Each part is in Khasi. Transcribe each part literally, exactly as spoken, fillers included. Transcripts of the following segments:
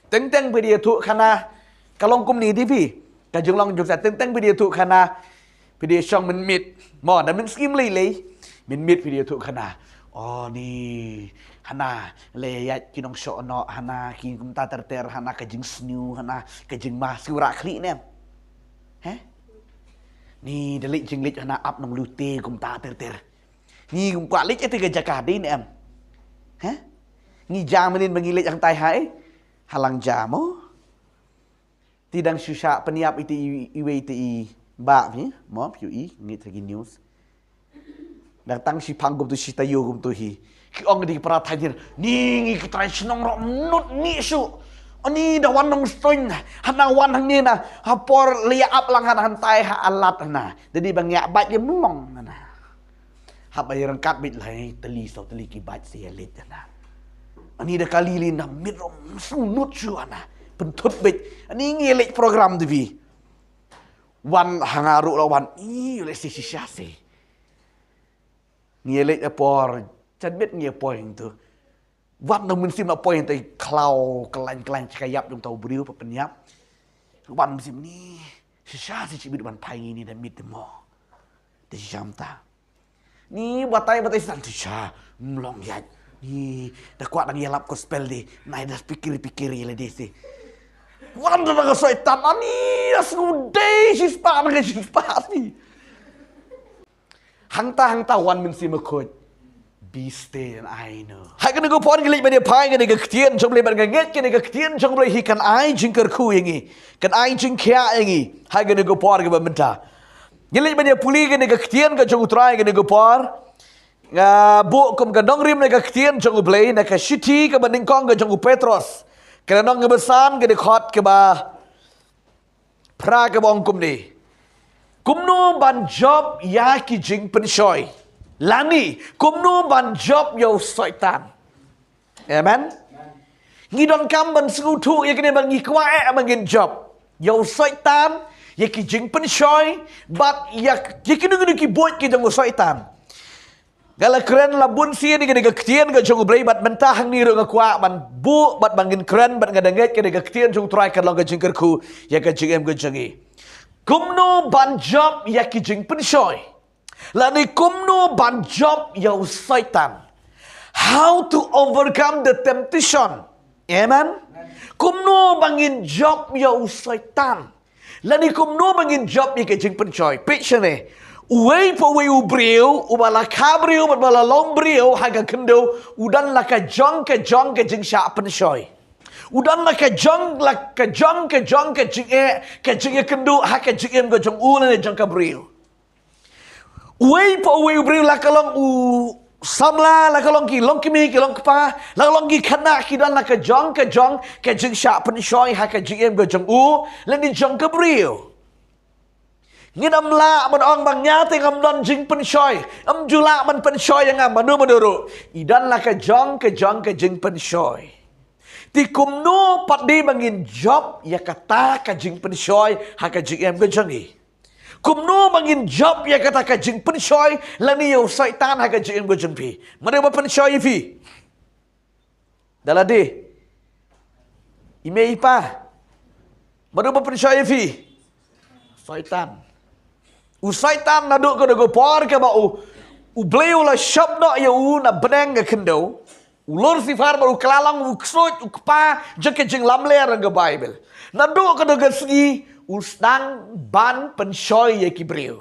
Teng teng phi da ïathuh khana, ka long kumne de phi. Ka jinglong jong sa teng teng phi da ïathuh khana, phi da shong mynmiet. Mo, da mynsiem lei lei, mynmiet phi da ïathuh khana. O ni, hana, leh ïaid ki nongshong noh, hana, ki kumta ter ter, hana, ka jingsniew, hana, ka jingma, siew rah khlieh ne em. He? Ni, da leit jingleit, hana, ap nonglute, kumta ter ter. Ni, kum kwah leit ïa te ka jaka dei ne em. He? Ni, jam nin ba ngi leit hangtai ha, eh? Halang jam, oh. Te dang shu shah pynïap ïa te i, iwei te i bah phi, mo, phi ïohi, ngi tagi news. Dang tang shiphang kumtu shi taïew kumtu hi. Ki ong di para thaiñ, ni ngi ki trai shnong ruh mut ni shu. Ani da wan nongstoiñ, hana wan hangne na, ha por leh ap lang hana hangtai ha alat hana. Dei ba ngi ïa bad ïa mlong hana. Haba ïa ryngkat beit lai tylli saw tylli ki bad sa ïa leit hana. Ani da kali lin na miet ruh shu nud shu hana. Pynthut beit. Ani ngi leit program de phi. Wan hanga ruh la wan. Ih, leh si shisha si. Ngi leit a por. Chan beit ngi a por hangtu. Wan nang mynsiem na poi hangtai khlaw khlain khlain shikayap jong tau briew pa pynïap. Wan mynsiem ni. Shisha si chibit wan phai ngi ni da miet de mo. Te shisha mynta. Ni batai batai san tu sha mlong ïaid. Ni da kwah dang ïalap gospel de. Nai da pikir pikir ïa lade si. Wan da ka soitan ani da sngewdei shispah na ka shispah si. Hangta hangta wan mynsiem khuid. Be still and I know. Ha kane ka por ngi leit ban ïa phai kane ka ktien jong U Blei ban ngeit kane ka ktien jong U Blei hi kan ai jingkyrkhu ïa ngi. Kan ai jingkhiah ïa ngi. Ha kane ka por kaba mynta. Ngi leit ban ïa pule kane ka ktien ka jong U Trai kane ka por. Nga buh kum ka nongrim na ka ktien jong U Blei na ka shithi kaba nyngkong ka jong u Petros. Ka lynnong kaba san ka dkhot kaba phra kaba ong kumne. Kumno ban jop ïa ki jingpynshoi. Lane, kumno ban jop ïa u soitan. Amen. Ngi donkam ban sngewthuh ïa kine ban ngi kwah eh ban ngin jop ïa u soitan, ïa ki jingpynshoi, bad ïa, ïa kino kino ki buit ki jong u soitan. Nga la kren la bun sien ïa kane ka ktien ka jong U Blei bad mynta hangne ruh nga kwah ban buh bad ban ngin kren bad nga da ngeit kane ka ktien jong U Trai kan long ka jingkyrkhu ïa ka jingim ka jong ngi. Kumno ban jop ïa ki jingpynshoi. Lane kumno ban jop ïa u soitan. How to overcome the temptation. Amen. Kumno ban ngin jop ïa u soitan. Lane kumno ban ngin jop ïa ka jingpynshoi. Peit shane. Uwei pa uwei u briew, uba la kha briew, bad uba la long briew, ha ka khyndew, u don la ka jong, ka jong, ka jingshah pynshoi. U don la ka jong, la ka jong, ka jong, ka jingeh, ka jingeh kynduh, ha ka jingim ka jong u lane jong ka briew. Uwei pa uwei u briew la ka long u samla, la ka long ki long kmie, ki long kpa, la ka long ki khynnah, ki don la ka jong, ka jong, ka jingshah pynshoi, ha ka jingim ka jong u, lane jong ka briew. Ngin ym lah ban ong ba nga te ngam don jingpynshoi, ym ju lah ban pynshoi ïa nga mano mano ruh. I don la ka jong, ka jong, ka jingpynshoi. Te kumno pat de ba ngin jop ïa kata ka jingpynshoi, ha ka jingim ka jong ngi. Kumno ba ngin jop ïa kata ka jingpynshoi, lane ïa u soitan ha ka jingim ka jong phi. Mano ba pynshoi ïa phi. Da lade. I mei i pa. Mano ba pynshoi ïa phi. Soitan. U soitan naduh ka dei ka por kaba u, U Blei u la shop noh ïa u na bneng ka khyndew. U Lucifer bad u kylla long u ksuid, u kpa jong ka jinglamler ha ka Baibl. Naduh ka dei ka sngi u sdang ban pynshoi ïa ki briew.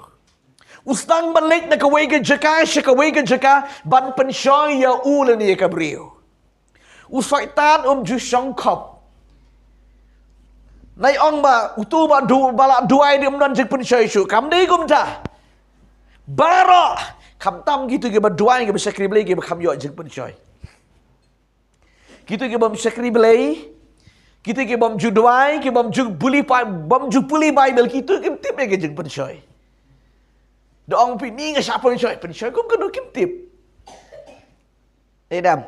U sdang ban leit na kawei ka jaka sha kawei ka jaka ban pynshoi ïa u lane ïa ka briew. U soitan um ju shong khop. Nai ong ba uto ba du, ba la duwai de um don jingpynshoi shuh. Kam dei kumta. Baroh, khamtam kito kiba duwai, kiba shakri Blei, kiba kham ïoh jingpynshoi. Kito ki bym shakri Blei, kito ki bym ju duwai, ki bym ju pule Bai-, bym ju pule Baibl, kito kim tip ïa ka jingpynshoi. Da ong phi ni nga shah pynshoi, pynshoi kum kano kim tip. Ïa dang.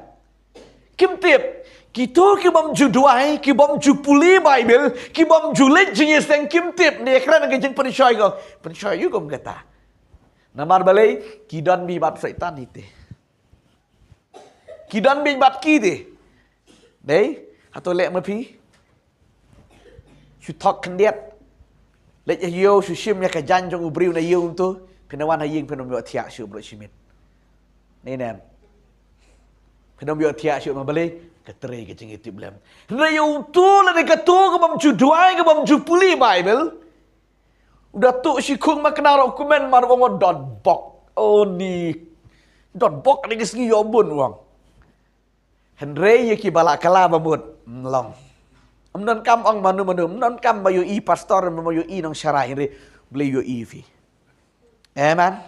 Kim tip. Kito ki bym ju duwai, ki bym ju pule Baibl, ki bym ju leit jingïaseng kim tip. Ni kren ka jingpynshoi ko. Pynshoi ïa u kum kata. Namar balei, ki don beit bad Soitan ite. Ki don beit bad ki te. Dei, hato leh ma phi? Shu thok khyndiat. Leit ïa ïew shu shim ïa ka jaiñ jong u briew na ïew tu. Phin da wan ha ïing phin ym ïoh thiah shuh baroh shi miet. Ni nem. Phin ym ïoh thiah shuh ma balei ka trei ka jingïatiplem. Hynrei ïa utu lane katu ka bym ju duwai ka bym ju pule Baibl. U da tuh shi khung ma kynnoh ruh kumne mar ong dot bok. O ni. Dot bok ni ka sngi ïoh bun u ong. Hynrei ïa kiba la kylla ba mut, ym long. Ym donkam ong mano mano, ym donkam ba ïohi pastor, ba ïohi nongsharai, hynrei Blei ïohi phi. Amen.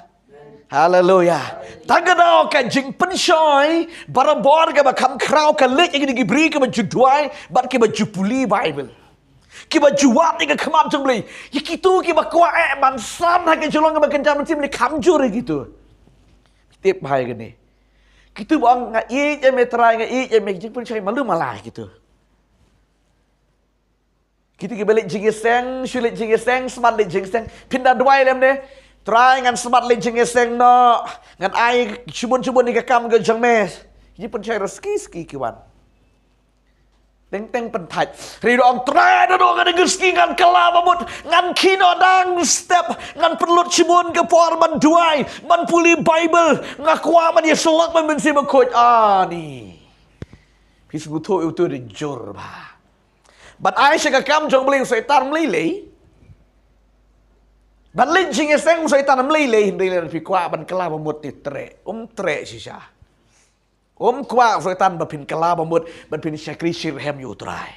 Haleluya. Tang ka daw ka jingpynshoi barabor kaba kham khraw ka leit ïa kine ki briew kiba ju duwai bad kiba ju pule Baibl. Kiba ju wad ïa ka khmat jong Blei. Ïa kitu kiba kwah eh ban san ha ka jinglong kaba kynja mynsiem, Blei kham jur ïa kitu. Tip bha ïa kane. Kitu ba ong nga ïeit ïa me Trai, nga ïeit ïa me, jingpynshoi malu mala kitu. Kitu kiba leit jingïaseng, shu leit jingïaseng, smat leit jingïaseng. Phin da duwai lem ne. Trai ngan smat leit jingïaseng noh. Ngan ai shibun shibun ïa ka kam ka jong me. Jingpynshoi ruh ski ski ki wan. Teng teng pynthait. Ri da ong Trai da dong ngan ïa ski ngan kylla ba mut. Ngan khie noh dang step. Ngan pynlut shibun ka por ban duwai. Ban pule Baibl. Nga kwah ban ïasyllok ban mynsiem bakhuid. Ani. Phi sngewthuh ïa utu da jur bha. Ban ai sha ka kam jong Blei u Soitan ym lei lei. Ban leit jingïaseng u Soitan ym lei lei, hynrei lada phi kwah ban kylla ba mut te treh, um treh shisha. Um kwah u Soitan ba phin kylla ba mut, ban phin shakri shitrhem ïa u Trai.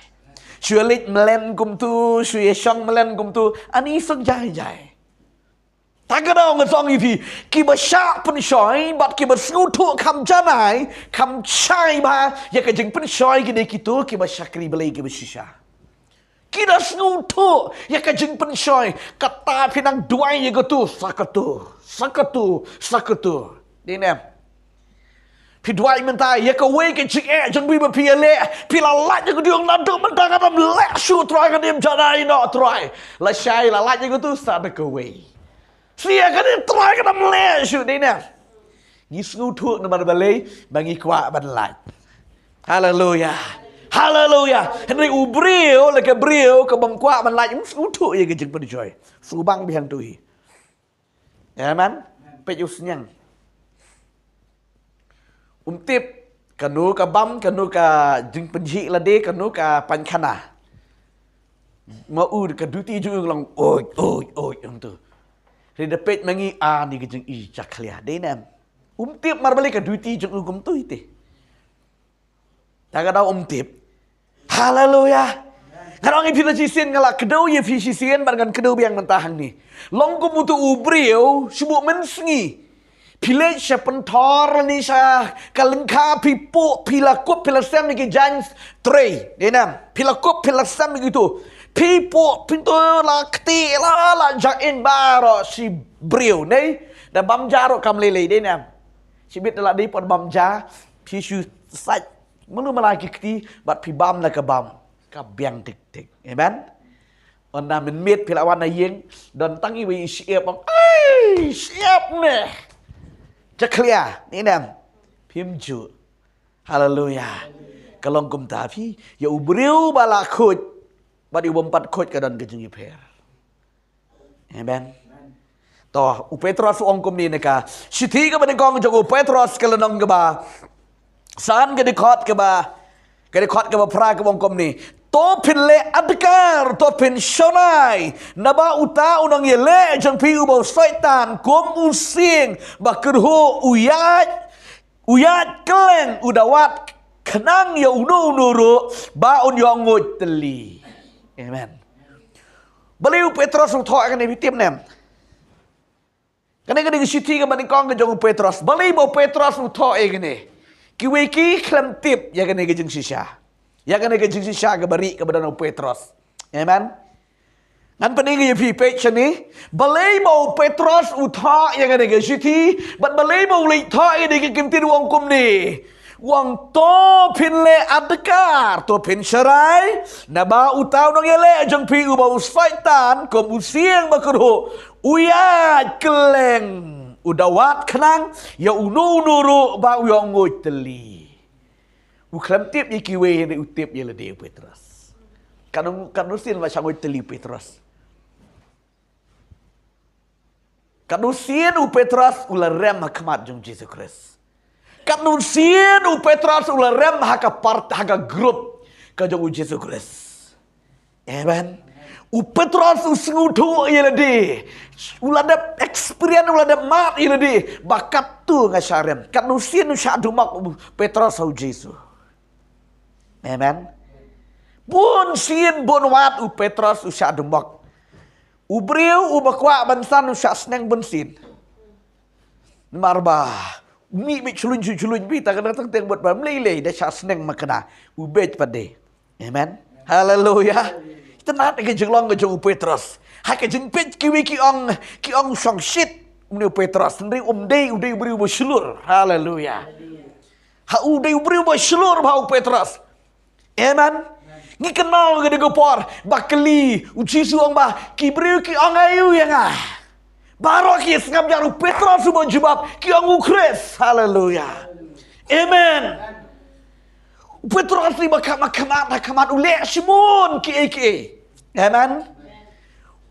Shu leit mlien kumtu, shu ïashong mlien kumtu, ani suk jai jai. Tang ka daw nga ong ïa phi, kiba shah pynshoi, bad kiba sngewthuh kham janai, kham shai bha, ïa ka jingpynshoi kine kitu, kiba shakri Blei kiba shisha. Ki da sngewthuh, ïa ka jingpynshoi, kata phi nang duwai ïa katu, sa katu, sa katu, sa katu. Dei ne em. Phi duwai mynta, ïa kawei ka jingeh jong phi ba phi ïaleh, phi la lait ïa ka dieng naduh mynta ka dang leh shuh Trai ka dim janai noh Trai. Lashai la lait ïa katu sa da kawei. Shisha ka dim Trai ka dang leh shuh dei ne. Ngi sngewthuh namar balei ba ngi kwah ban lait. Haleluya. Haleluya. Hynrei u briew la ka briew ka bym kwah ban lait, um sngewthuh ïa ka jingpynshoi. Sngewbang biang tu hi. Amen. Peit u sniang. Um tip kano ka bam, kano ka jingpynjih lade, kano ka paikhana. Ma u ka duty jong u long oi oi oi ong tu. Ri da peit ma ngi ani ka jing i jakhlia dei ne em. Um tip mar balei ka duty jong u kum tu ite. Ta ka daw um tip. Haleluya. Ngan ong ïa phi ta shisien, nga la kdew ïa phi shisien bad ngan kdew biang mynta hangne. Long kum utu u briew, shu buh mynsngi. Phi leit sha pynthor ni sha ka lyngkha phi puh, phi la kup, phi la sem ïa ki jaiñ trei. Dei ne em, phi la kup, phi la sem ïa kitu. Phi puh, phi tu la kti, la la jain baroh shi briew. Nei, da bam ja ruh kam lei lei, dei ne em. Shibit da la dei pon bam ja, phi shu sait. Mano mala ki kti, bad phi bam na ka bam. Ka biang tik tik. Amen. Ynda mynmiet phi la wan na ïing, don tang iwei i shyiap ong, "Ai, shyiap ne." Jakhlia, ni nem. Phim ju. Haleluya. Ka long kumta phi, ïa u briew ba la khuid, bad ïa u bym pat khuid ka don ka jingïapher. Amen. To, u Petros u ong kumne na ka shithi kaba nyngkong jong u Petros ka lynnong kaba san, ka dkhot kaba, ka dkhot kaba phra kaba ong kumne. To phin leh adkar, to phin shonai, naba uta u nongïaleh jong phi uba u Soitan kum u sieng ba kyrhuh u ïaid, u ïaid kylleng, u da wad khnang ïa uno uno ruh ba un ïoh nguid tylli. Amen. Balei u Petros u thoh ïa kane, phi tip ne em? Kane, kane ka shithi kaba nyngkong ka jong u Petros. Balei ba u Petros u thoh ïa kane? Kiwei ki khlem tip ïa kane ka jingshisha. Ïa kane ka jingshisha kaba rieh kaba don u Petros. Amen. Ngan pyni ïa phi peit shane. Balei ba u Petros u thoh ïa kane ka shithi, bad balei ba u leit thoh ïa kane ka ktien, u ong kumne. U ong to phin leh adkar, to phin sharai, naba uta u nongïaleh jong phi uba u Soitan kum u sieng ba kyrhuh u ïaid kylleng, u da wad khnang ïa uno uno ruh ba u ïoh nguid tylli. U khlem tip ïa kiwei, hynrei u tip ïa lade u Petros. Katno, katno sien ba shah nguid tylli u Petros? Katno sien u Petros u la rem ha khmat jong u Jisu Khrist? Katno sien u Petros u la rem ha ka part, ha ka group ka jong u Jisu Khrist? Amen. U Petros u sngewthuh ïa lade. U la dep experience, u la dep mad ïa lade ba katto nga shah rem. Katno sien u shah dumok u Petros ha u Jisu? Amen. Bun sien bun wat u Petros u shah dumok. U briew uba kwah ban san u shah sneng bun sien. Namar ba u mih beit shlun shlun shlun beit, ta ka dang teng teng bad ba mlei lei da shah sneng ma kane u beit pat de. Amen. Haleluya. Itynnad ka jinglong ka jong u Petros. Ha ka jingpeit kiwei ki ong, ki ong shongshit une u Petros. Hynrei um dei, u dei u briew ba shlur. Haleluya. Ha, u dei u briew ba shlur bha u Petros. Amen. Ngi kynmaw ka dei ka por ba kylli u Jisu, ong ba ki briew ki ong aïu ïa nga? Baroh ki sngap ïa u Petros uba jubab, ki ong u Khrist. Haleluya. Amen. U Petros ni ba khmat, khmat, khmat u leh shibun kiei kiei. Amen.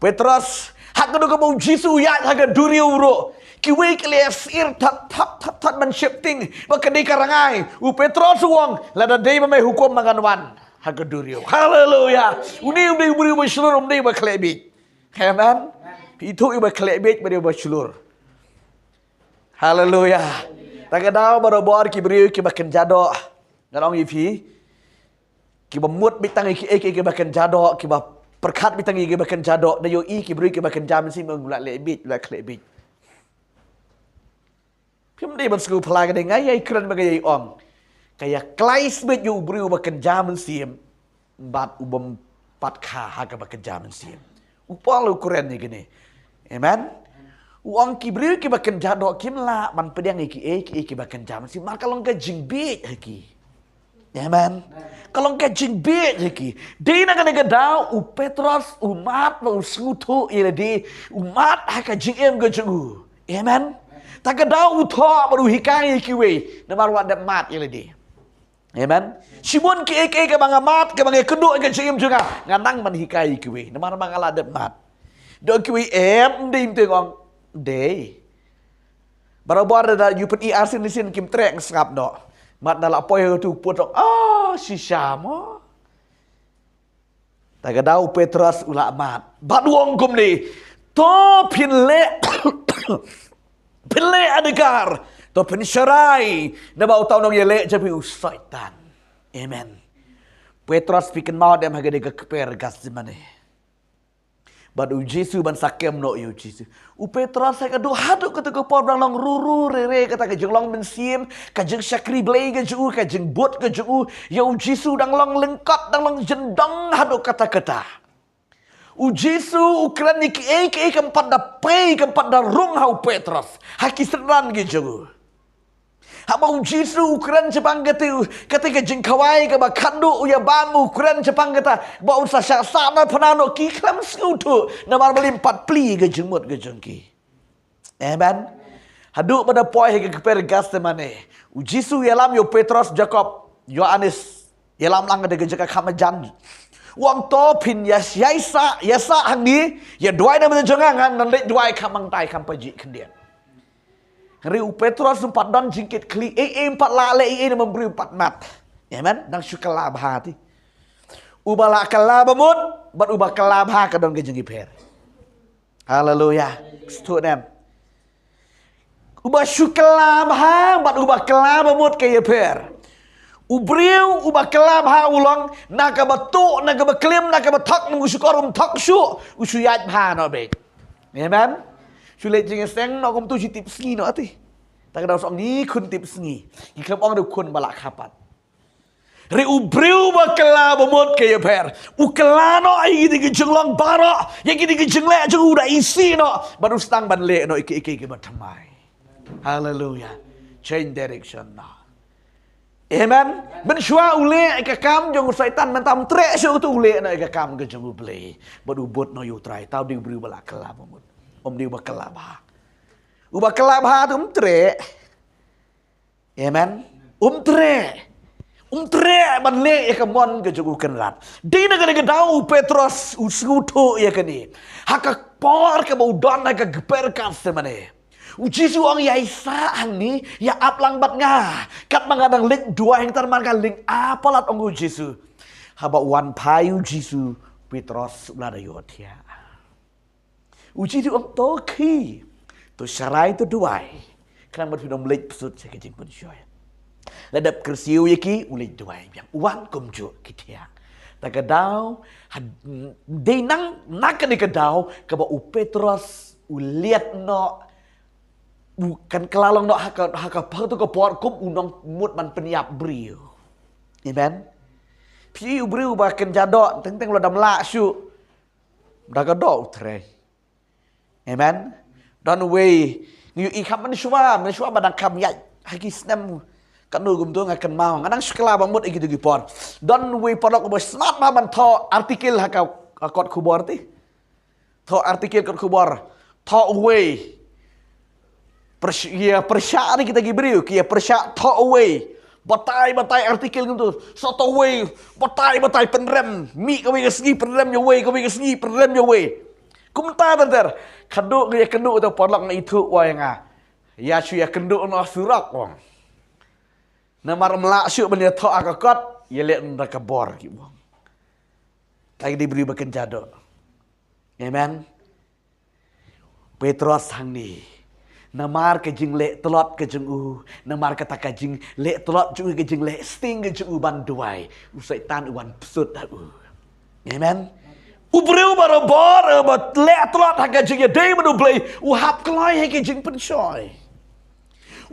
Petros, ha kano kano ba u Jisu u ïaid ha ka duriaw ruh, kiwei ki leh sir thot thot thot thot ban sheptieng ba ka dei ka rngai. U Petros u ong, lada dei ba me hukum, ma ngan wan ha ka duriaw. Haleluya. Une u dei u briew ba shlur, um dei ba khleh bieit. Amen. Phi ithuh ïa ba khleh bieit bad ïa ba shlur. Haleluya. Ta ka daw barabor ki briew kiba kynja doh, ngan ong ïa phi, kiba mut beit tang ïa kiei kiei kiba kynja doh, kiba pyrkhat beit tang ïa kiba kynja doh, da ïohi ki briew kiba kynja mynsiem, u la leh bieit, u la khleh bieit. Phim dei ban sngewphylla ka dei nga ïai kren ba nga ïai ong, ka ïa kloi sbit ïa u briew uba kynja mynsiem bad u bym pat kha ha kaba kynja mynsiem. U Paul u kren ïa kine. Amen. U ong ki briew kiba kynja doh kim lah ban pdiang ïa kiei kiei kiba kynja mynsiem, namar ka long ka jingbieit ha ki. Amen. Ka long ka jingbieit ha ki. Dei na kane ka daw u Petros u mad ba u sngewthuh ïa lade, u mad ha ka jingim ka jong u. Amen. Ta ka daw u thoh bad u hikai ïa kiwei, namar wat dep mad ïa lade. Amen. Shibun kiei kiei kaba nga mad, kaba nga kynduh ha ka jingim jong nga, nga nang ban hikai ïa kiwei, namar ba nga la dep mad. Doh kiwei em, dei, ym teng, ong dei. Barabor da ïoh pyni arsien sien kim treh, nga sngap noh. Mad na la poi ha utu u pud, ong, ah, shisha mo. Ta ka daw u Petros u la mad bad u ong kumne, to phin leh, phin leh adkar, to phin sharai na ba uta u nongïaleh jong phi u Soitan. Amen. Petros, phi kynmaw dem ha ka dei ka kper Gethsemane? Bad u Jisu ban sa kem noh ïa u Jisu. U Petros ha ka duh haduh kata ka por dang long ruru rere, kata ka jinglong mynsiem, ka jingshakri Blei ka jong u, ka jingbud ka jong u ïa u Jisu dang long lyngkot, dang long jyndong haduh katta katta. U Jisu u kren ïa kiei kiei kam pat da pei, kam pat da rung ha u Petros, ha ki synran ki jong u. Haba u Jisu u kren shaphang kata, kata ka jingkhawai kaba khadduh, u ïa bam, u kren shaphang kata ba un sa shah sahnarphna noh, ki khlem sngewthuh namar ba ym pat plie ka jingmut ka jong ki. Amen. Haduh ba da poi ha ka kper Gethsemane, u Jisu u ïalam ïa u Petros, Jakob, Ïoannis, ïalam lang da ka jaka kham hajan. U ong, to phin ïa, ïa sah, ïa sah hangne, ïa duwai na bynta jong nga, ngan leit duwai kham hangtai, kham pajih khyndiat. Hynrei u Petros um pat don jingkitkhlieh ei ei, um pat lah leh ei ei namar u briew um pat mad. Amen. Dang shu kylla bha te. Uba la kylla bamut bad uba kylla bha ka don ka jingïapher. Haleluya. Sngewthuh ne em? Uba shu kylla bha bad uba kylla bamut ka ïapher. U briew uba kylla bha u long, na kaba tuh, na kaba klim, na kaba thok, na u shukor um thok shuh, u shu ïaid bha noh beit. Amen. Shu leit jingïaseng noh, kum tu shu tip sngi noh ati. Ta ka daw shu ong ngi khun tip sngi. Ngi khlem ong da u khun ba la kha pat. Hynrei u briew ba kylla bamut ka ïapher, u kylla noh ïa kine ki jinglong baroh, ïa kine ki jingleh jong u da isih noh, bad u sdang ban leh noh ïa kiei kiei kiba thymmai. Haleluya. Change direction noh. Amen. Mynshuwa u leh ïa ka kam jong u Soitan, mynta um treh shuh, utu u leh noh ïa ka kam ka jong u Blei. Bad u bud noh ïa u Trai, tang u dei u briew ba la kylla bamut. Um dei uba kylla bha. Uba kylla bha te um treh. Amen. Um treh. Um treh ban leh ïa ka mon ka jong u Kynrad. Dei na kane ka daw u Petros u sngewthuh ïa kane. Ha ka por kaba u don ha ka kper Gethsemane, u Jisu u ong, ïai sah hangne, ïa ap lang bad nga. Katba nga dang leit duwai hangta namar ka lyngkha palat, ong u Jisu. Haba u wan phai u Jisu, Petros u la da ïohthiah. U Jisu u ong, to khie, to sharai, to duwai. Khnang ba phin ym leit bsut sha ka jingpynshoi. La dep kyrsiew ïa ki, u leit duwai biang. U wan kumjuh ki thiah. Ta ka daw, ha, dei nang na kane ka daw kaba u Petros u liat noh, u kan kylla long noh ha ka, ha ka por, to ka por kum u nongmut ban pynïap briew. Amen. Phi, u briew ba kynja doh, teng teng la dam lah shuh. Da ka doh u trei. Amen. Don uwei, ngi ïohi kham mynshuwa, mynshuwa ba dang kham ïaid ha ki snem. Katno kumto nga kynmaw, nga dang shu kylla ba mut ïa kito ki por. Don uwei paralok uba smat bha ban thoh article ha ka, ka kot khubor te. Thoh article kot khubor. Thoh uwei. Pyrsh-, ïa pyrshah ïa kita ki briew, ki ïa pyrshah thoh uwei. Batai, batai article kumto. Sa thoh uwei, batai, batai pynrem. Mih kawei ka sngi pynrem ïa uwei, kawei ka sngi pynrem ïa uwei. Kumta ter ter. Khadduh nga ïa kynduh, uta u paralok nga ithuh u ong ïa nga, ïa shu ïa kynduh noh surok, u ong. Namar ym lah shuh ban ïa thoh ha ka kot, ïa leh noh da ka bor, ki ong. Te ki dei briew ba kynja doh. Amen. Petros hangne, namar ka jingleh tlot ka jong u, namar kata ka jingleh tlot jong u, ka jingleh sting ka jong u ban duwai, u Soitan u wan bsut ha u. Amen. U briew barabor, eh, ba leh tlot ha ka jingïadei bad U Blei, u hap kloi ha ka jingpynshoi.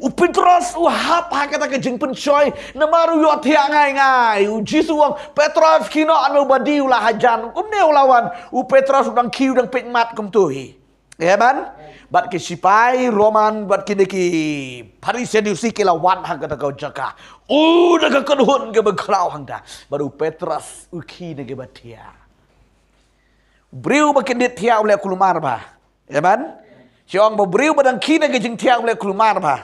U Petros u hap ha kata ka jingpynshoi, namar u ïohthiah ngai ngai. U Jisu u ong, Petros, khie noh, namar uba die u la hajan. Kumne u la wan, u Petros u dang khie, u dang peit mat kumto hi. Amen. Bad ki sipai Roman, bad kine ki Pharisi, Sadusi ki la wan ha kata ka jaka. U da ka kynhun kaba khraw hangta. Bad u Petros u khie na kaba thiah. Briew ba kyndit thiah u leh kulmar bha. Amen. Shu ong ba briew ba dang khie na ka jingthiah u leh kulmar bha.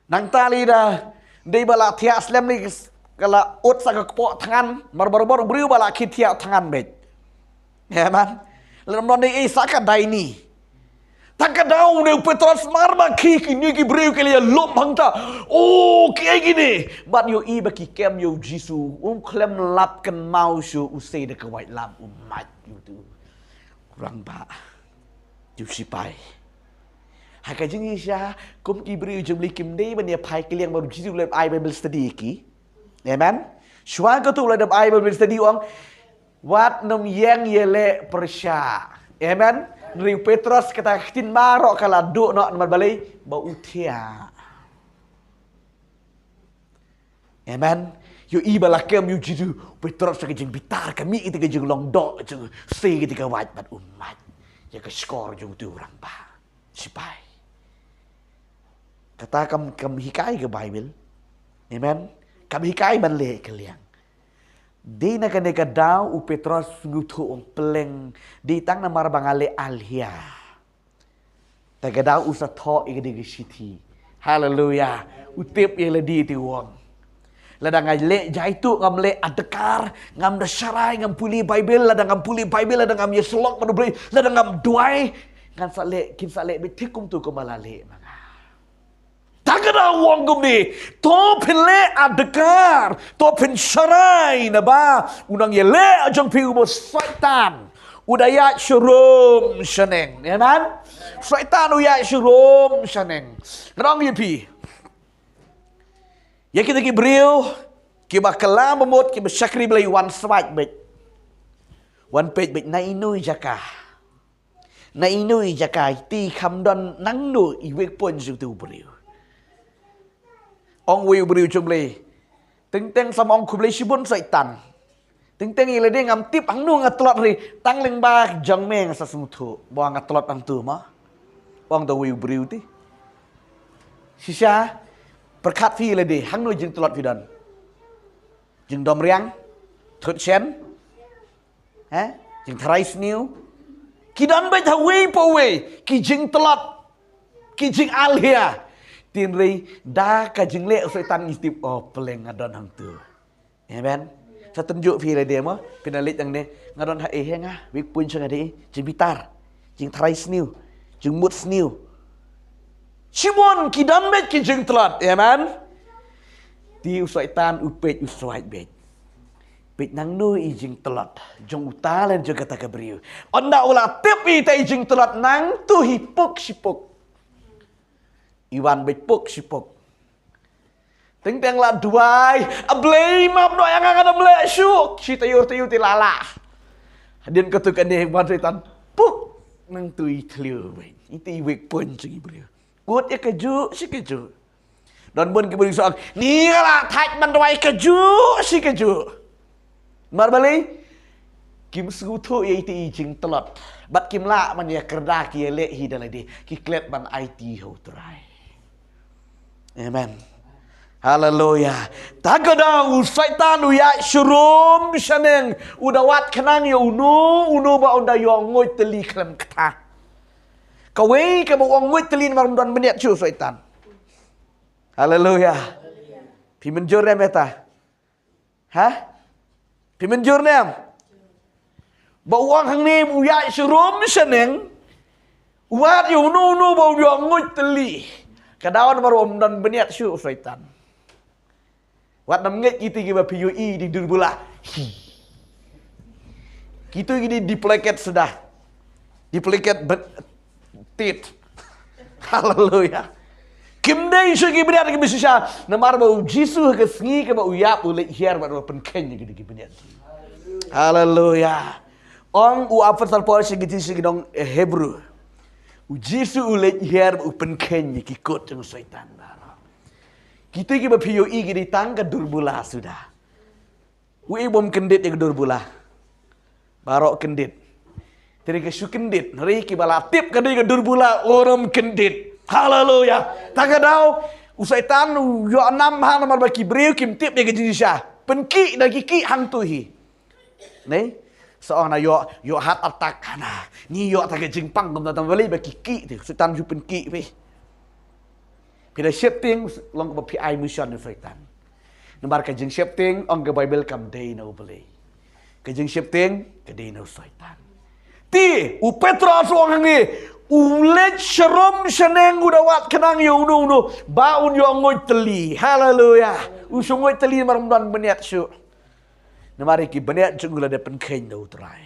Nangta lei da, dei ba la thiah slem lei, ka la ud sa ka kpoh thngan, mar barabor briew ba la khie thiah thngan beit. Amen. Lada ym don dei ei sa ka daini. Ta ka daw une u Petros mar ba khie, kine ki briew ki la ïalum hangta. O, kiei kine. Bad ïohi ba ki kem ïa u Jisu, um khlem lap kynmaw shuh, u sei da ka waitlam, u mad ïa uto u rangbah, ïa u sipai. Ha ka jingshisha, kum ki briew jong U Blei kim dei ban ïa phai kylliang bad u Jisu lem ai Bible study ïa ki. Amen. Shuwa kata u la dep ai Bible study, u ong, wat nym ïeng ïaleh pyrshah. Amen. Hynrei u Petros kata ka ktien baroh ka la duh noh namar balei, ba u thiah. Amen. Ïohi ba la kem ïa u Jisu, u Petros ka jingbitar, ka mih ïa ka jinglong doh, jingsei ïa ka wait bad u mad ïa ka shkor jong uto u rangbah sipai. Kata kam, kam hikai ka Bible. Amen. Kam hikai ban leh kylliang. Dei na kane ka daw u Petros u sngewthuh, u ong, pleng, dei tang namar ba nga leh alhia. Ta ka daw u sa thoh ïa kane ka shithi. Haleluya. U tip ïa lade te, u ong, lada nga leh jaituh, ngam leh adkar, ngam da sharai, ngam pule Bible, lada ngam pule Bible, lada ngam ïasyllok bad U Blei, lada ngam duwai, ngan sa leh, kin sa leh beit thik kumto kumba la leh ma nga. Ta ka daw u ong kumne, to phin leh adkar, to phin sharai, naba u nongïaleh jong phi uba u Soitan u da ïaid sharum shaneng. Amen. Soitan u ïaid sharum shaneng. Nga ong ïa phi, ïa kita ki briew kiba kylla ba mut, kiba shakri Blei, wan sawait beit, wan peit beit na ino i jaka. Na ino i jaka, te kham don nangno i weak point jong uto u briew. Ong uwei u briew jong U Blei, teng teng sa ma ong khublei shibun Soitan. Teng teng ïa lade ngam tip hangno nga tlot, hynrei tang lyngba jong me nga sa sngewthuh ba nga tlot hangto ma. Ong da uwei u briew te. Shisha, pyrkhat phi ïa lade, hangno jingtlot phi don? Jingdom riang, thut shen, eh? Jingtharai sniew. Ki don beit ha uwei pa uwei ki jingtlot, ki jingalhia. Hynrei da ka jingleh u Soitan ngi tip, oh, pleng nga don hangtu. Amen. Sa tynjuh phi lade mo, phi na leit hangne, nga don ha eh, nga, weak point jong nga dei jingbitar, jingtharai sniew, jingmut sniew. Shibun ki don beit ki jingtlot. Amen. Te u Soitan u peit u suaid beit. Peit nangno i jingtlot jong uta lane jong kata ka briew. Ynda u la tip ïa ita i jingtlot, nangtu hi puk shi puk. I wan beit puk shi puk. Teng teng la duwai, A Blei, map noh ïa nga, nga dang leh shuh. Shi taïew taïew te la lah. Hadien katu kane wan Soitan, puk, nangtu i thliew beit. Ita i weak point jong i briew. Kut ïa kajuh shi kajuh. Don bun ki briew sa ong, ni nga la thait ban duwai kajuh shi kajuh. Namar balei? Kim sngewthuh ïa ita i jingtlot. Bad kim lah ban ïa kyrda ki ïaleh hi da lade. Ki klet ban aiti ha u Trai. Amen. Haleluya. Tang ka daw u Soitan u ïaid sharum shaneng, u da wad khnang ïa uno uno ba un da ïoh nguid tylli khlem kata. Kawei kaba u ong nguid tylli namar um don bniat shuh u Soitan. Haleluya. Phi mynjur ne em ïa kata? Ha? Phi mynjur ne em? Ba u ong hangne u ïaid sharum shaneng, u wad ïa uno uno ba u ïoh nguid tylli. Ka daw namar um don bniat shuh u Soitan. Wat nym ngeit kito kiba phi ïohi da ki dur bula. Hi. Kito ki dei duplicate suda. Duplicate but tit. Haleluya. Kim dei shuh ki bniat kiba shisha. Namar ba u Jisu ha ka sngi kaba u ïap u leit hiar bad u pynkheiñ ïa kito ki bniat. Haleluya. Ong u apostol Paul sha kito ki nong Hebru, u Jisu u leit hiar bad u pynkheiñ ïa ki kot jong u Soitan baroh. Kito kiba phi ïohi ki dei tang ka dur bula suda. Uei bym kyndit ïa ka dur bula? Baroh kyndit. Te ka shu kyndit, hynrei kiba la tip ka dei ka dur bula, um kyndit. Haleluya. Tang ka daw u Soitan u ïoh nam ha namar ba ki briew kim tip ïa ka jingshisha. Pynkhih da ki khih hangtu hi. Ne? Sa ong na ïoh, ïoh heart attack hana. Ni ïoh ta ka jingpang kumta, tang balei ba ki khih te. Soitan ju pynkhih phi. Phi da sheptieng long kaba phi ai mission ïa u Soitan. Namar ka jingsheptieng ong ka Baibl kam dei na U Blei. Ka jingsheptieng ka dei na u Soitan. Te u Petros u ong hangne, u leit sharum shaneng u da wad khnang ïa uno uno ba un ïoh nguid tylli. Haleluya. U shu nguid tylli namar um don bniat shuh. Namar ïa ki bniat jong u la dep pynkheiñ da u Trai.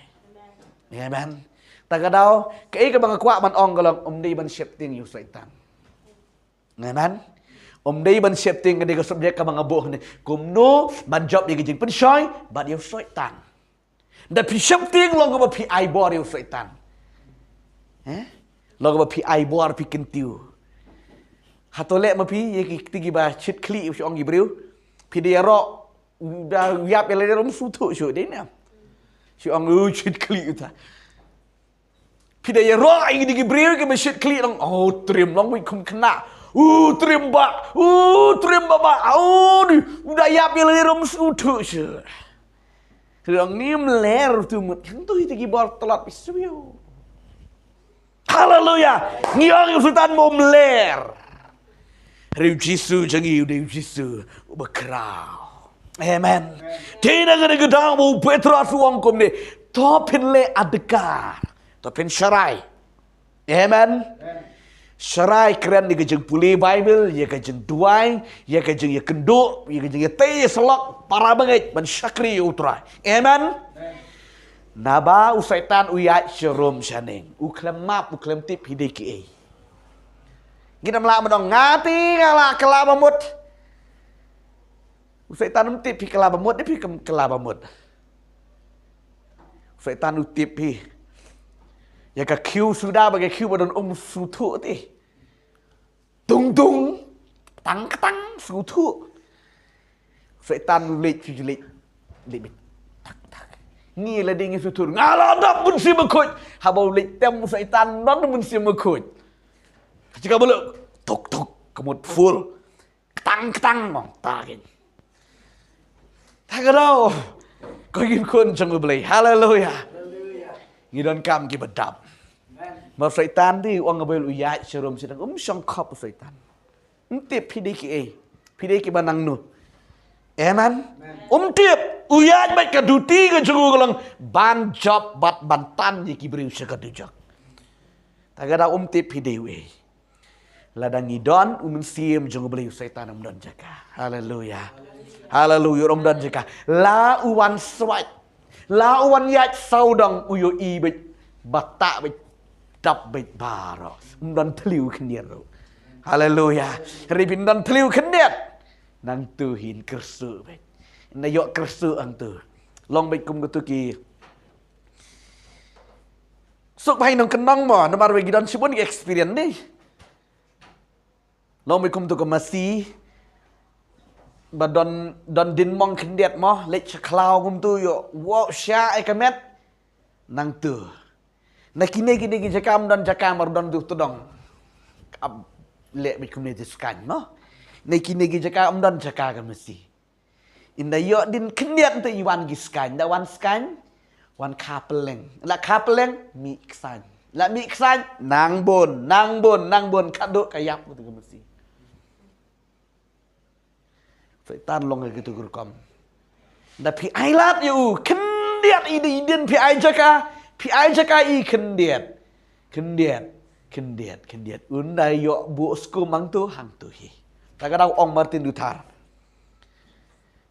Amen. Tang ka daw, kaei kaba nga kwah ban ong ka long, um dei ban sheptieng ïa u Soitan. Amen. Um dei ban sheptieng, ka dei ka subject kaba nga buh hangne. Kumno ban jop ïa ka jingpynshoi bad ïa u Soitan. Da phi sheptieng long kaba phi ai bor ïa u Soitan. Eh? Long kaba phi ai bor, phi kyntiew. Hato leh ma phi ïa ki, kito kiba shit khlieh, shu ong ki briew. Phi da ïaroh, u da ïap ïa lade ruh um sngewthuh shuh, dei ne em? Shu ong u shit khlieh uta. Phi da ïaroh ïa kito ki briew kiba shit khlieh, long, oh, trim, long wei kum khynnah. U trim bha, u trim bha bha. Oh, ni, u da ïap ïa lade ruh um sngewthuh shuh. Long, ngim ler tu mut, hangtu hi te ki bor tlot, shu ïoh. Haleluya. Ngi ong ïa u Soitan um ler. Hynrei u Jisu jong ngi u dei u Jisu uba khraw. Amen. Te na kane ka daw ba u Petros u ong kumne, to phin leh adkar, to phin sharai. Amen. Sharai kren ïa ka jingpule Baibl, ïa ka jingduwai, ïa ka jingïakynduh, ïa ka jingïatei ïasyllok, para bangeit ban shakri ïa u Trai. Amen. Naba u Soitan u ïaid sharum shaneng, u khlem map, u khlem tip hi dei kiei. Ngin ym lah ban ong nga te nga la kylla ba mut. U Soitan um tip phi kylla ba mut, phi kam kylla ba mut. U Soitan u tip phi. Ïa ka khiew suda bad ka khiew ba don um sngewthuh te. Dung dung, tang tang, sngewthuh. Soitan u leit, u leit, leit beit. Tak tak. Ngi lade ngi sngewthuh. Nga la dap Mynsiem Bakhuid. Haba u leit tem u Soitan, don Mynsiem Bakhuid. Ka jaka ba leh tuk tuk, ka mut full. Ktang ktang, mong ta kin. Ta ka daw. Ko ngi khun jong U Blei. Haleluya. Ngi donkam kiba dap. Namar Soitan te, u ong ha Baibl, u ïaid sharum shaneng, um shong khop u Soitan. Ym tip phi dei kiei, phi dei kiba nangno. Amen. Um tip, u ïaid bad ka duty ka jong u ka long ban jop bad ban tan ïa ki briew sha ka dujok. Ta ka daw um tip phi dei uei. Lada ngi don u Mynsiem jong u Blei, u Soitan um don jaka. Haleluya. Haleluya, um don jaka. La u wan swait, la u wan ïaid sawdong, u ïohi beit ba tah beit, dap beit baroh. Um don thliew khyndiat ruh. Haleluya. Hynrei phin don thliew khyndiat, nangtu hin kyrsuh beit. Ynda ïoh kyrsuh hangtu, long beit kum katu ki suk bha nongkyndong mo, namar ba ki don shibun ki experience dei. Long beit kum tu ka masi ba don, don dien mong khyndiat mo, leit sha khlaw kum tu, ïoh wow sha ai ka met. Nangtu, na kine kine ki jaka ym don jaka, mar don tu tdong. Ap leh beit kumne tu skaiñ mo. Na kine ki jaka ym don jaka ka masi. Ynda ïoh dien khyndiat te i wan ki skaiñ, da wan skaiñ, wan kha pylleng. La kha pylleng, mih ksaiñ. La mih ksaiñ, nang bun, nang bun, nang bun, khadduh ka ïap katu ka masi. Soitan long ha kitu ki rukom. Da phi ai lad ïa u khyndiat, i dei i dien phi ai jaka, phi ai jaka i khyndiat. Khyndiat, khyndiat, khyndiat. Ynda ïoh buh skum hangtu, hangtu hi. Ta ka daw ong Martin Luther.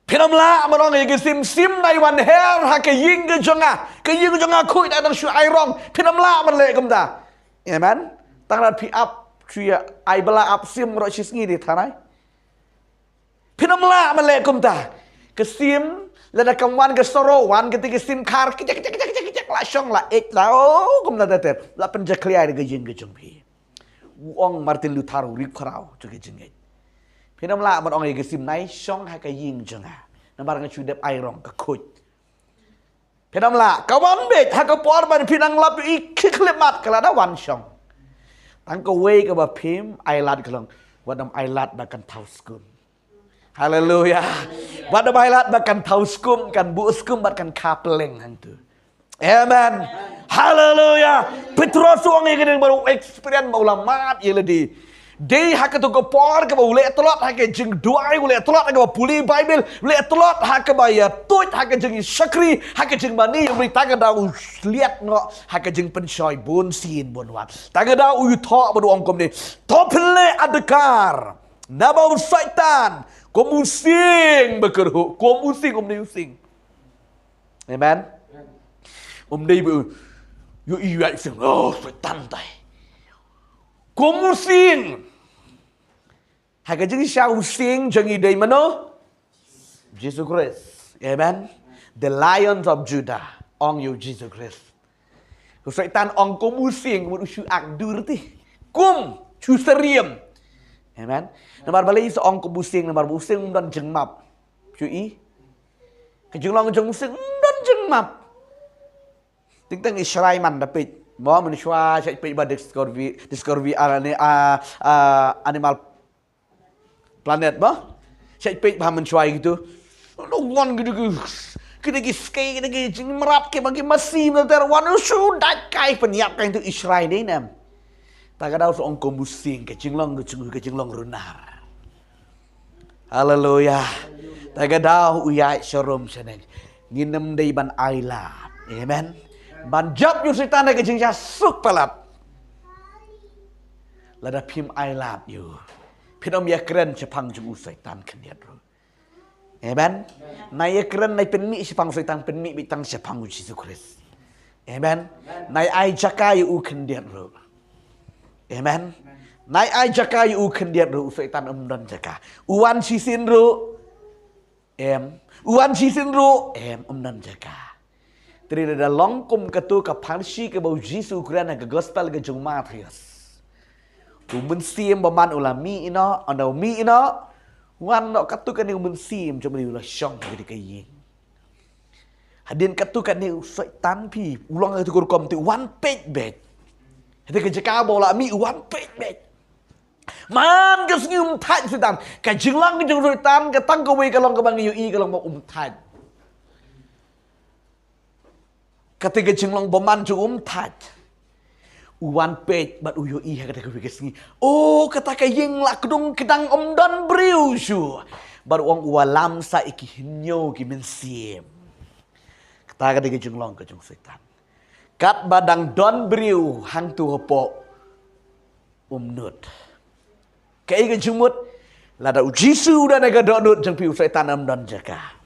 Phin ym lah ban ong ïa ka sim, sim dei wan her ha ka ïing ka jong nga. Ka ïing ka jong nga khuid, dang shu ai rong. Phin ym lah ban leh kumta. Amen. Tang rat phi ap, shu ïa ai ba la ap sim ruh shi sngi dei tharai. Phin ym lah ban leh kumta. Ka sim, lada kam wan ka soro, wan kata ka sim khar, kjak, kjak, kjak, kjak, kjak, la shong, la eit, la, oh, kumta ter ter. La pynjakhlia ïa ka ïing ka jong phi. U ong Martin Luther, u riewkhraw jong ka jingngeit. Phin ym lah ban ong ïa ka sim, nai shong ha ka ïing jong nga. Namar nga shu dep ai rong, ka khuid. Phin ym lah, ka wan beit ha ka por ban phi nang lap ïa i ki khyllipmat, ka la da wan shong. Tang kawei kaba phim ai lad ka long, wat nym ai lad ba kan thaw skum. Haleluya. Wat nym ai lad ba kan thaw skum, kan buh skum bad kan kha pylleng hangtu. Amen. Haleluya. Petros u ong ïa kane namar u experience ba u la mad ïa lade. Dei ha katu ka por kaba u leh tlot ha ka jingduwai, u leh tlot ha kaba pule Baibl, u leh tlot ha kaba ïa tuid ha ka jingshakri, ha ka jingmane ïa u Blei, ta ka daw u sliat noh ha ka jingpynshoi bun sien bun wat. Ta ka daw u ïathoh bad u ong kumne, to pynleh adkar naba u Soitan kum u sieng ba kyrhuh, kum u sieng, kum ne u sieng. Amen. Um dei ba ïohi ïa u sieng, oh, Soitan tai. Kum u sieng. Ha ka jingshisha u sieng jong ngi dei mano? Jisu Khrist. Amen. The Lions of Judah, ong ïa u Jisu Khrist. U Soitan ong kum u sieng, kum u shu ak dur te. Kum, shu syriem. Amen. Namar balei sa ong kum u sieng, namar ba u sieng um don jingmap. Shu i. Ka jinglong jong u sieng um don jingmap. Teng teng i Shrai man da peit. Mo, mynshuwa shait peit ba Discovery, Discovery, ah, ani-, ah, ah, Animal Planet mo. Shait peit ba mynshuwa kitu. Lo wan kitu ki, kitu ki skei, kitu ki jingmrad, kiba ki masi, mynta ter wan u shu dait kai, pynïap kai tu i Shrai ne em. Ta ka daw sa ong kum u sieng, ka jinglong, ka jing, ka jinglong runar. Haleluya. Ta ka daw u ïaid sharum shaneng. Ngin ym dei ban ai lad. Amen. Ban jop ïa u Soitan ha ka jingshisha suk palat. Lada phim ai lad ïa u, phin ym ïakren shaphang jong u Soitan khyndiat ruh. Amen. Nai ïakren, nai pynmih shaphang u Soitan, pynmih beit tang shaphang u Jisu Khrist. Amen. Nai ai jaka ïa u khyndiat ruh. Amen. Nai ai jaka ïa u khyndiat ruh, u Soitan um don jaka. U wan shisien ruh, em. U wan shisien ruh, em, um don jaka. Te lada long kum katu ka pharshi kaba u Jisu u kren ha ka gospel ka jong u Mathaios. U Mynsiem Bakhuid u la mih noh, ynda u mih noh, wan noh katu kane u Mynsiem jong u Blei u la shong ha kane ka ïing. Hadien katu kane u Soitan phi, u long ha katu ka rukom te u wan peit beit. Ha katu ka jaka ba u la mih u wan peit beit. Man ka sngi um thait Soitan. Ka jinglong ka jong u Soitan ka tang kawei ka long kaba ngi ïohi ka long ba um thait. Kata ka jinglong bymman jong u um thait. U wan peit bad u ïohi ha kata kawei ka sngi. O, kata ka ïing la kdung kdang, ym don briew shuh. Bad u ong u wallam sa ïa ki hynñiew ki mynsiem. Kata ka dei ka jinglong ka jong u Soitan. Katba dang don briew hangto hapoh, um nud. Kaei ka jingmut? Lada u Jisu u don ha ka dohnud jong phi, u Soitan um don jaka.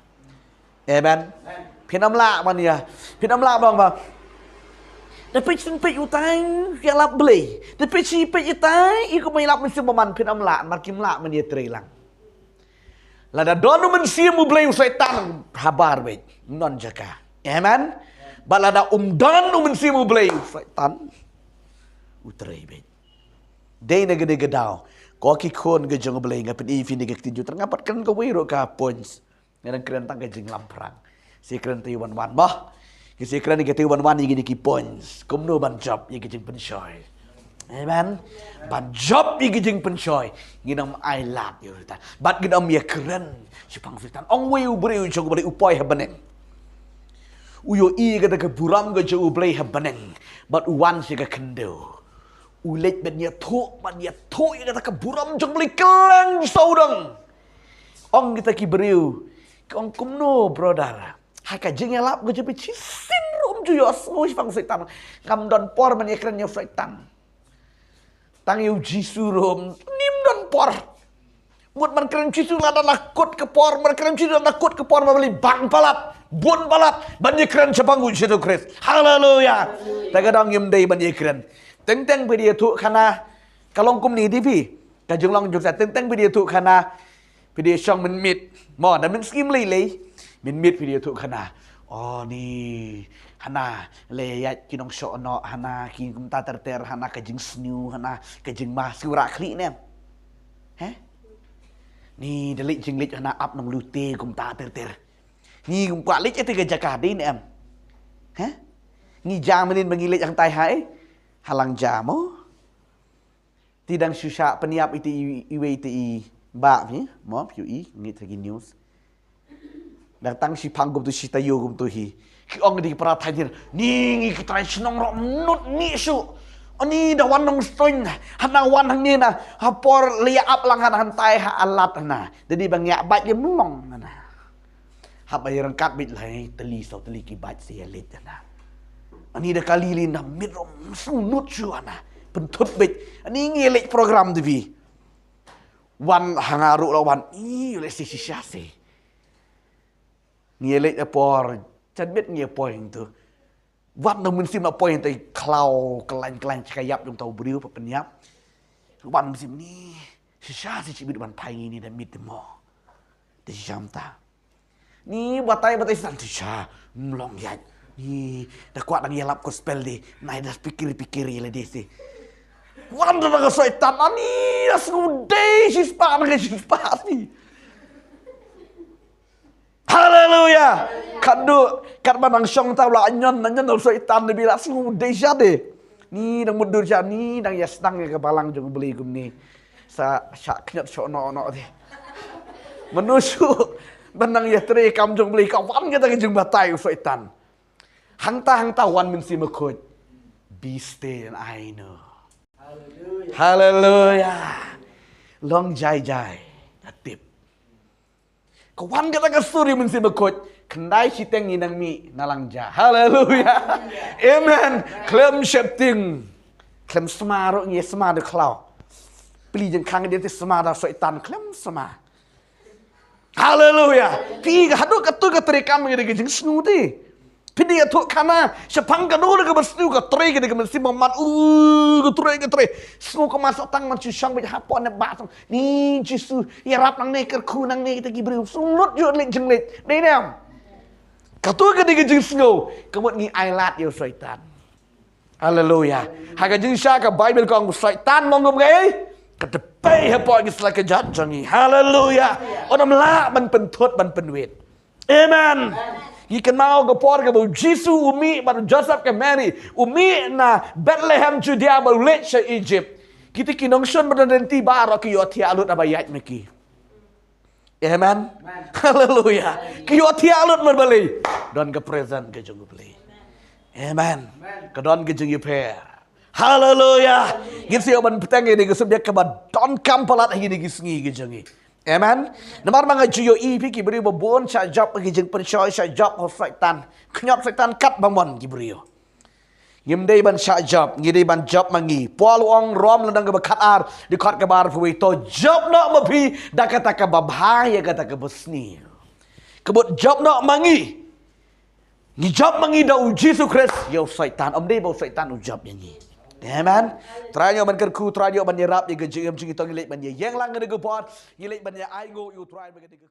Amen. Phin ym lah ban ïa, phin ym lah ban ong ba, da peit shen peit utai ïalap Blei, da peit shen peit utai i kum ïalap Mynsiem Bakhuid, phin ym lah, namar kim lah ban ïatrei lang. Lada don u Mynsiem u Blei, u Soitan habar beit, um don jaka. Amen. Bad lada um don u Mynsiem u Blei, u Soitan u trei beit. Dei na kane ka daw, ko ki khun ka jong u Blei, nga pyni ïa phi na ka ktien jong u Trai, nga pat kren kawei ruh ka points. Nga dang kren tang ka jinglamphrang. Sa kren te wan wan mo. Ki sa kren ki te wan wan ïa kine ki points. Kumno ban jop ïa ki jingpynshoi. Amen. Ban jop ïa ki jingpynshoi, ngin ym ailad ïa u Soitan. Bad ngin ym ïakren shaphang u Soitan. Ong uwei u briew jong u Blei u poi ha bneng. U ïohi ïa kata ka burom ka jong u Blei ha bneng. Bad u wan sha ka khyndew. U leit ban ïathuh, ban ïathuh ïa kata ka burom jong u Blei kylleng sawdong. Ong kita ki briew, ki ong, kumno brother? Ha ka jingïalap ka jong phi shisien ruh ym ju ïohsngew shaphang u Soitan. Ngam don por ban ïakren ïa u Soitan. Tang ïa u Jisu ruh ym don por. Mut ban kren Jisu lada la kut ka por, ban kren Jisu lada la kut ka por, ma balei bang palat, bun palat ban ïakren shaphang u Jisu Khrist. Haleluya. Ta ka dang ngim dei ban ïakren. Teng teng phi da ïathuh khana, ka long kumne dei phi. Ka jinglong jong u Soitan, teng teng phi da ïathuh khana, phi da ïashong mynmiet. Mo, da mynskhem lei lei. Mynmiet phi da ïathuh khana. O ni, hana, lei ïa ki nongshong noh, hana, ki kumta ter ter, hana, ka jingsniew, hana, ka jingma, siew rah khlieh ne em. He? Ni da leit jingleit hana ap nonglute kumta ter ter. Ni kum kwah leit ïa te ka jaka dei ne em. He? Ni ja mynnin ba ngi leit hangtai ha, eh? Halang ja mo. Te dang shu shah pynïap ïa te i, iwei te i bah phi, mo, phi ïohi, ngi thrang ki news. Dang tang shiphang kumtu shi taïew kumtu hi. Ki ong di para thaiñ, ni ngi ki trai shnong ruh ym nud mih shuh. Ani da wan nongstoiñ, hana wan hangne na, ha por leit ap lang hana hangtai ha Alat hana. Dei ba ngi ïa bait ïa mlong hana. Haba ïa ryngkat beit lai tylli saw tylli ki bait sa ïa leit hana. Ani da kali lei na miet ruh ym sngewnud shuh hana. Pynthut beit. Ani ngi ïa leit program te phi. Wan ha nga ruh la wan. Ï leit shisha shisha se. Ngi ïa leit ha por. Chan beit ngi ïa poi hangtu. Wan nong mynsiem la poi hangtai khlaw kyllain kyllain sha ka ïap jong uta u briew ba pynïap. Wan mynsiem ni. Shisha se shibit wan phai ngi ni da miet te mo. Te shisha mynta. Ni batai batai san tu sha mlong ïaid. Ni da kwah dang ïalap gospel de. Nai da pikir pikir ïa lade se. Wan da ka Soitan ani da sngewdei shispah na ka shispah si. Haleluya. Katdu katba nang shong ta la nyon na nyon u Soitan de bi la sngewdei sha de. Ni dang mutdur sha ni dang ïa sdang ïa ka balang jong u Blei kumne. Sa sha kñot sho no no de. Manu shu ban nang ïa trei kam jong u Blei ka wan kata ka jingbatai u Soitan. Hangta hangta wan mynsiem bakhuid. Be still and I know. Haleluya. Long jai jai. Atip. Ka wan kata ka suri mynsiem bakhuid. Khyndai shiteng ngi nang mih na lang ja. Haleluya. Amen. Khlem shepting. Khlem sma ruh ngi sma da khlaw. Pli jingkhang de te sma da Soitan khlem sma. Haleluya. Phi ka haduh katu ka trei kam ngi da ka jingsngew te. Phi da ïathuh khana shaphang kano kano kaba sniew ka trei ka dei ka mynsiem bymman. U ka trei ka trei. Sngew ka man sa tang man shu shong beit hapoh ne ba tang. Ni Jisu ïarap nangne kyrkhu nangne kita ki briew. Sngew lut ïoh leit jingleit. Dei ne em? Katu ka dei ka jingsngew. Ka mut ngi ailad ïa u Soitan. Haleluya. Ha ka jingshisha ka Baibl ka ong u Soitan long kum kaei? Ka tpei hapoh ki sla ka jait jong ngi. Haleluya. Ym lah ban pynthut ban pynwit. Amen. Ngi kynmaw ka por kaba u Jisu u mih bad u Joseph ka Mary u mih na Bethlehem Judea bad u leit sha Egypt. Kita ki nongshun ba don lynti baroh ki ïohthiah lut haba ïaid ma ki. Amen. Haleluya. Ki ïohthiah lut mar balei? Don ka present ka jong u Blei. Amen. Ka don ka jingïapher. Haleluya. Ngin sa ïoh ban bteng ïa kane ka subject kaba donkam palat ha kine ki sngi ki jong ngi. Amen. Namar ba nga ju ïohi phi ki briew ba bun shah jop ha ki jingpynshoi, shah jop ha u Soitan. Khñiot Soitan katba mon ki briew. Ngim dei ban shah jop, ngi dei ban jop ma ngi. Paul u ong Rom lynnong kaba khatar, dkhot kaba arphew wei, to jop noh ma phi da kata kaba bha ïa kata kaba sniew. Ka mut jop noh ma ngi. Ngi jop ma ngi da u Jisu Khrist ïa u Soitan, ym dei ba u Soitan u jop ïa ngi. Amen. Trai, ngi ïoh ban kyrkhu, Trai, ngi ïoh ban ïarap ïa ka jingim jong ngi, to ngi leit ban ïaïeng lang ha kane ka por, ngi leit ban ïa ainguh ïa u Trai ba ka dei ka